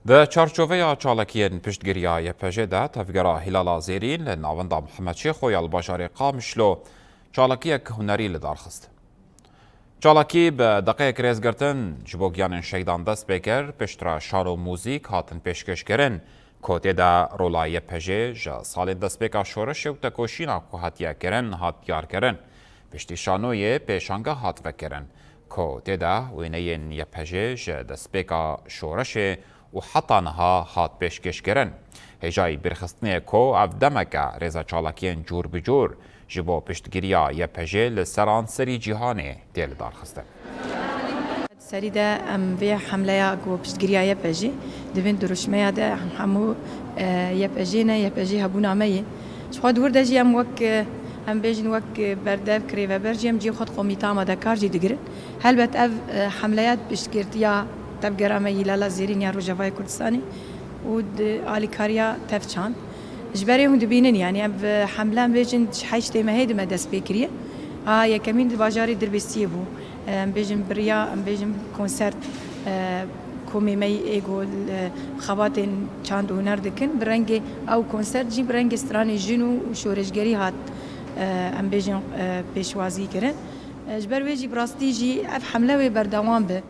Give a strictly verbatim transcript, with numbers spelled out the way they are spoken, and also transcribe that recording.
Di çarçoveya çalakiyên piştgiriya Y P J de tevgera Hîlala Zêrîn li navenda Mihemed Şêxo ya li bajarê Qamişlo çalakiyek hunerî li dar xist. Çalakî bi deqeyek rêzgirtin ji bo giyanên şehîdan dest pê kir, piştre şan û muzîk hatin pêşkêşkirin, ku tê de rola Y P J ji salên destpêka şoreşê û tekoşîna ku hatiye kirin hat diyarkirin. Piştî şanoyê pêşange hat vekirin, ku tê de wêneyên Y P J ji destpêka şoreşê û heta niha hat pêşkêşkirin. Hêjayî bîrxistinê ye ku ev demeke rêza çalakiyên cûr bi cûr ji bo piştgiriya Y P J li seranserî cîhanê tê lidarxistin. Serî de em vê hemleya ku piştgiriya Y P J, di vê dirûşmeya de hemû, e, Y P J ne, Y P J hebûna me ye. Ji xwe di wir de jî em wek, e, em bêjin wek, e, berdev, kirêveber jî em cihê xwe di komîta amadekar jî digirin. Helbet ev, e, hemleya piştgirtiya tevgera me Hîlala Zêrîn ya Rojavayê Kurdistanê û di alîkariya Tevçand. Ji berê hûn dibînin, yanî ev, e, hemle em bêjin ji heştê mehê di me dest pê kiriye. A yekemîn di bajarê Dirbêsiyê bû. E, em bêjin bi riya, em bêjin konsert, e, komê me yê êgo li xebatên çand û huner dikin. Bi rengê ew konsert jî bi rengê stranê jin û, û şoreşgerî hat, e, em bêjin, e, pêşwazî kirin. E, ji ber wê jî bi rastî jî ev hemle wê berdewam be.